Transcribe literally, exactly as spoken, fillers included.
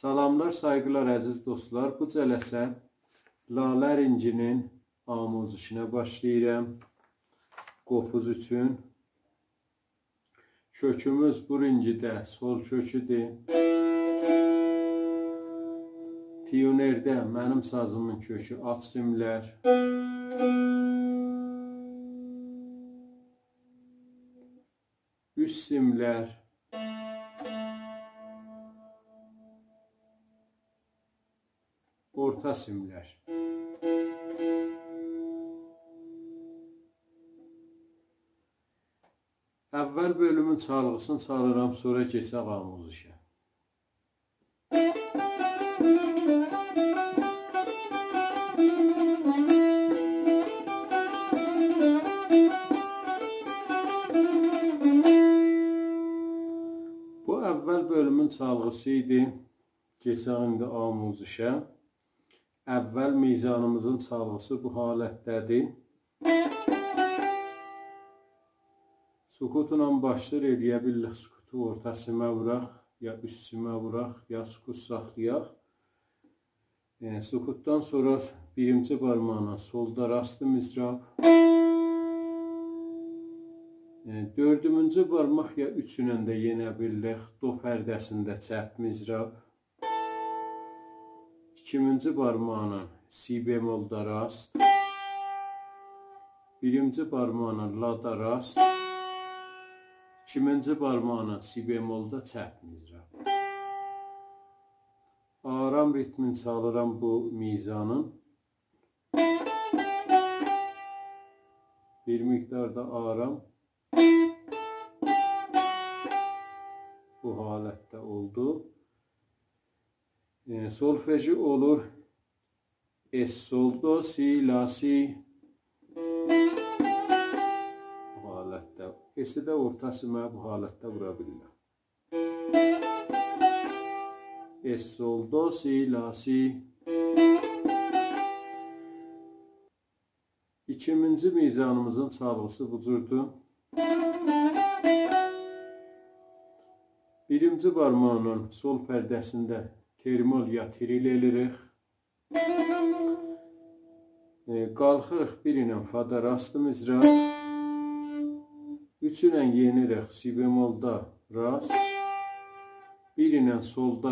سلاملار، سایغیلار، عزیز دوستلار. بو جلسه لاله‌رنگی‌نین آموزشینه باشلاییرام. قوپوز اوچون. کؤکوموز بو رنگیده سول کؤکودور. تیونرده منیم سازیمین کؤکو آلت سیملر. اوست سیملر. اورتا سیملر. اول بؤلومون چالغی‌سینی چالیرام، سونرا کئچک آموزشه. بو اول بؤلومون چالغی‌سی ایدی. کئچک ایندی آموزشه. اول میزانیمیزین چالغی‌سی بو حالتده‌دیر. سکوتلا باشلاییر، ائلیه بیلیریک سکوتو اورتا سیمه ووراق، یا اوست سیمه ووراق، یا سکوت ساخلایاق. ائ، سکوتدان سونرا بیرینجی بارماغینان سولدا راست مضراب. ائ، دؤردومونجو بارماق یا اوچونن ده یئنه بیلیریک دو پرده‌سینده چپ مضراب. ایکیمینجی بارماغینان سی بمولدا راست. بیرینجی بارماغینان لادا راست. ایکیمینجی بارماغینان سی بمولدا چپ مضراب. آرام ریتمین چالیرام بو میزانین. بیر مقدار دا آرام. بو حالتده اولدو. ائ، سولفژی اولور اس، سول، دو، سی، لا، سی. بو حالتده. اسی ده اورتا سیمه بو حالتده وورا بیلیرم. اس، سول، دو، سی، لا، سی. ایکیمینجی میزانیمیزین چالغی‌سی بو جوردور. بیرینجی بارماغینان سول پرده‌سینده ترمول یا تریل ائلیریک. ائ، قالخیریق بیر ایله فادا راست مضراب. اوچونن یئنیریک سی بمولدا راست. بیر ایله سولدا